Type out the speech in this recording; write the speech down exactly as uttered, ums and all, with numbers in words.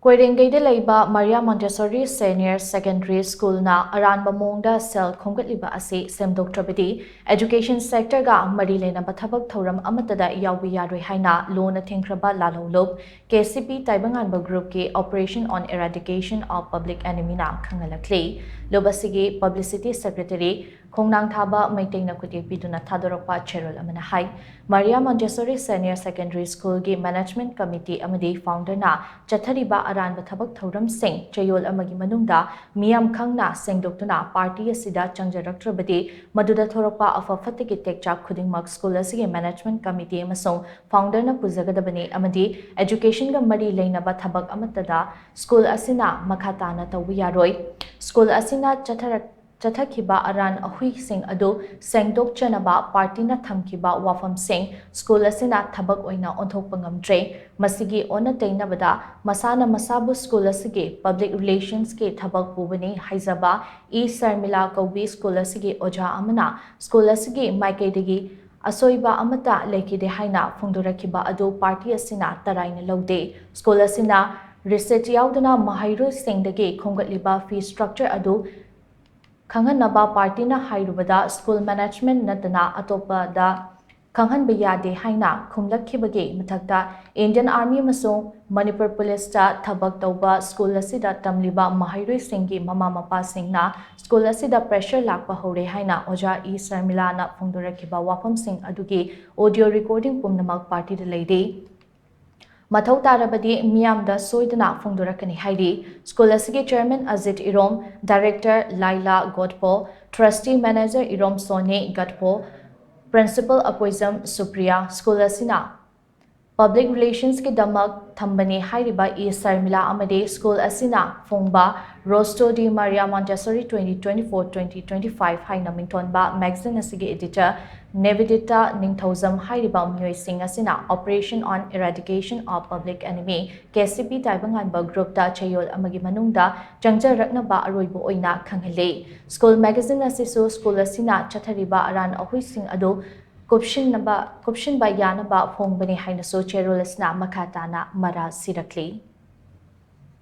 ꯀꯣꯏꯔꯦꯡꯒꯩꯗ ꯂꯩꯕ ꯃꯔꯤꯌꯥ Montessori senior secondary ꯁ꯭ꯀꯨꯜꯅ ꯑꯔꯥꯟꯕ ꯃꯑꯣꯡꯗ ꯁꯦꯜ ꯈꯣꯝꯒꯠꯂꯤꯕ ꯑꯁꯤ ꯁꯦꯝꯗꯣꯛꯇ꯭ꯔꯕꯗꯤ education sectorꯒ ꯃꯔꯤ ꯂꯩꯅꯕ ꯊꯕꯛ ꯊꯧꯔꯝ ꯑꯃꯠꯇꯗ ꯌꯥꯎꯕ ꯌꯥꯔꯣꯏ ꯍꯥꯏꯅ ꯂꯨꯅ ꯊꯤꯡꯈ꯭ꯔꯕ ꯂꯥꯜꯍꯧꯂꯨꯞ K C P ꯇꯥꯏꯕꯪꯉꯥꯟꯕ groupꯀꯤ Operation on Eradication of Public Enemyꯅ ꯈꯪꯍꯜꯂꯛꯂꯤ꯫ ꯂꯨꯞ ꯑꯁꯤꯒꯤ publicity secretary ꯈꯣꯡꯅꯥꯡꯊꯥꯕ ꯃꯩꯇꯩꯅ ꯈꯨꯠꯌꯦꯛ ꯄꯤꯗꯨꯅ ꯊꯥꯗꯣꯔꯛꯄ ꯆꯦꯔꯣꯜ ꯑꯃꯅ ꯍꯥꯏ, ꯃꯔꯤꯌꯥ ꯃꯣꯟꯇꯦꯁꯣꯔꯤ ꯁꯦꯅꯤꯌꯔ ꯁꯦꯀꯦꯟꯗꯔꯤ ꯁ꯭ꯀꯨꯜꯒꯤ management committee ꯑꯃꯗꯤ founderꯅ ꯆꯠꯊꯔꯤꯕ ꯑꯔꯥꯟꯕ ꯊꯕꯛ ꯊꯧꯔꯝꯁꯤꯡ ꯆꯌꯣꯜ ꯑꯃꯒꯤ ꯃꯅꯨꯡꯗ ꯃꯤꯌꯥꯝ ꯈꯪꯅ ꯁꯦꯡꯗꯣꯛꯇꯨꯅ party ꯑꯁꯤꯗ ꯆꯪꯖꯔꯛꯇ꯭ꯔꯕꯗꯤ ꯃꯗꯨꯗ ꯊꯣꯔꯛꯄ ꯑꯐ ꯐꯠꯇꯒꯤ ꯇꯦꯛꯆꯥꯛ ꯈꯨꯗꯤꯡꯃꯛ ꯁ꯭ꯀꯨꯜ ꯑꯁꯤꯒꯤ management committee ꯑꯃꯁꯨꯡ founderꯅ ꯄꯨꯖꯒꯗꯕꯅꯤ ꯑꯃꯗꯤ educationꯒ ꯃꯔꯤ ꯂꯩꯅꯕ ꯊꯕꯛ ꯑꯃꯠꯇꯗ ꯁ꯭ꯀꯨꯜ ꯑꯁꯤꯅ ꯃꯈꯥ ꯇꯥꯅ ꯇꯧꯕ ꯌꯥꯔꯣꯏ꯫ ꯁ꯭ꯀꯨꯜ ꯑꯁꯤꯅ ꯆꯠꯊꯔꯛ-, ꯆꯠꯊꯈꯤꯕ ꯑꯔꯥꯟ ꯑꯍꯨꯏꯁꯤꯡ ꯑꯗꯨ ꯁꯦꯡꯗꯣꯛꯆꯅꯕ partyꯅ ꯊꯝꯈꯤꯕ ꯋꯥꯐꯝꯁꯤꯡ ꯁ꯭ꯀꯨꯜ ꯑꯁꯤꯅ ꯊꯕꯛ ꯑꯣꯏꯅ ꯑꯣꯟꯊꯣꯛꯄ ꯉꯝꯗ꯭ꯔꯦ꯫ ꯃꯁꯤꯒꯤ ꯑꯣꯟꯅ ꯇꯩꯅꯕꯗ ꯃꯁꯥꯅ ꯃꯁꯥꯕꯨ ꯁ꯭ꯀꯨꯜ ꯑꯁꯤꯒꯤ public relationsꯀꯤ ꯊꯕꯛ ꯄꯨꯕꯅꯤ ꯍꯥꯏꯖꯕ ꯏ ꯁꯔꯃꯤꯂꯥ ꯀꯧꯕꯤ ꯁ꯭ꯀꯨꯜ ꯑꯁꯤꯒꯤ ꯑꯣꯖꯥ ꯑꯃꯅ ꯁ꯭ꯀꯨꯜ ꯑꯁꯤꯒꯤ ꯃꯥꯏꯀꯩꯗꯒꯤ ꯑꯁꯣꯏꯕ ꯑꯃꯠꯇ ꯂꯩꯈꯤꯗꯦ ꯍꯥꯏꯅ ꯐꯣꯡꯗꯣꯔꯛꯈꯤꯕ ꯑꯗꯨ party ꯑꯁꯤꯅ ꯇꯔꯥꯏꯅ ꯂꯧꯗꯦ꯫ ꯁ꯭ꯀꯨꯜ ꯑꯁꯤꯅ receipt ꯌꯥꯎꯗꯅ ꯃꯍꯩꯔꯣꯏꯁꯤꯡꯗꯒꯤ ꯈꯣꯝꯒꯠꯂꯤꯕ fee structure ꯑꯗꯨ ꯈꯪꯍꯟꯅꯕ partyꯅ ꯍꯥꯏꯔꯨꯕꯗ school management ꯅꯠꯇꯅ ꯑꯇꯣꯞꯄꯗ ꯈꯪꯍꯟꯕ ꯌꯥꯗꯦ ꯍꯥꯏꯅ ꯈꯨꯝꯂꯛꯈꯤꯕꯒꯤ ꯃꯊꯛꯇ Indian Army ꯑꯃꯁꯨꯡ ꯃꯅꯤꯄꯨꯔ Policeꯇ ꯊꯕꯛ ꯇꯧꯕ ꯁ꯭ꯀꯨꯜ ꯑꯁꯤꯗ ꯇꯝꯂꯤꯕ ꯃꯍꯩꯔꯣꯏꯁꯤꯡꯒꯤ ꯃꯃꯥ ꯃꯄꯥꯁꯤꯡꯅ ꯁ꯭ꯀꯨꯜ ꯑꯁꯤꯗ pressure ꯂꯥꯛꯄ ꯍꯧꯔꯦ ꯍꯥꯏꯅ ꯑꯣꯖꯥ ꯏ ꯁꯔꯃꯤꯂꯥꯅ ꯐꯣꯡꯗꯣꯔꯛꯈꯤꯕ ꯋꯥꯐꯝꯁꯤꯡ ꯑꯗꯨꯒꯤ audio recording ꯄꯨꯝꯅꯃꯛ partyꯗ ꯂꯩꯔꯤ꯫ ꯃꯊꯧ ꯇꯥꯔꯕꯗꯤ ꯃꯤꯌꯥꯝꯗ ꯁꯣꯏꯗꯅ ꯐꯣꯡꯗꯣꯔꯛꯀꯅꯤ ꯍꯥꯏꯔꯤ꯫ ꯁ꯭ꯀꯨꯜ ꯑꯁꯤꯒꯤ chairman Ajit Irom, director Laila Gotpo, trustee manager Irom Soni Gatpo, principal Akoijam Supriya, school ꯑꯁꯤꯅ public relationsꯀꯤꯗꯃꯛ ꯊꯝꯕꯅꯤ ꯍꯥꯏꯔꯤꯕ ꯏ ꯁꯔꯃꯤꯂꯥ ꯑꯃꯗꯤ ꯁ꯭ꯀꯨꯜ ꯑꯁꯤꯅ ꯐꯣꯡꯕ Rostro de Maria Montessori twenty twenty-four twenty twenty-five ꯍꯥꯏꯅ ꯃꯤꯡꯊꯣꯟꯕ magazine ꯑꯁꯤꯒꯤ editor ꯅꯦꯕꯤꯗꯤꯇꯥ ꯅꯤꯡꯊꯧꯖꯝ ꯍꯥꯏꯔꯤꯕ ꯃꯤꯑꯣꯏꯁꯤꯡ ꯑꯁꯤꯅ Operation on Eradication of Public Enemy, K C ꯄꯤ ꯇꯥꯏꯕꯪꯉꯥꯟꯕ groupꯇ ꯆꯌꯣꯜ ꯑꯃꯒꯤ ꯃꯅꯨꯡꯗ ꯆꯪꯖꯔꯛꯅꯕ ꯑꯔꯣꯏꯕ ꯑꯣꯏꯅ ꯈꯪꯍꯜꯂꯤ꯫ ꯁ꯭ꯀꯨꯜ magazine ꯑꯁꯤꯁꯨ ꯁ꯭ꯀꯨꯜ ꯑꯁꯤꯅ ꯆꯠꯊꯔꯤꯕ ꯑꯔꯥꯟ ꯑꯍꯨꯏꯁꯤꯡ ꯑꯗꯨ ꯀꯨꯞꯁꯤꯟꯅꯕ, ꯀꯨꯞꯁꯤꯟꯕ ꯌꯥꯅꯕ ꯐꯣꯡꯕꯅꯤ ꯍꯥꯏꯅꯁꯨ ꯆꯦꯔꯣꯜ ꯑꯁꯤꯅ ꯃꯈꯥ ꯇꯥꯅ ꯃꯔꯥ ꯁꯤꯔꯛꯂꯤ꯫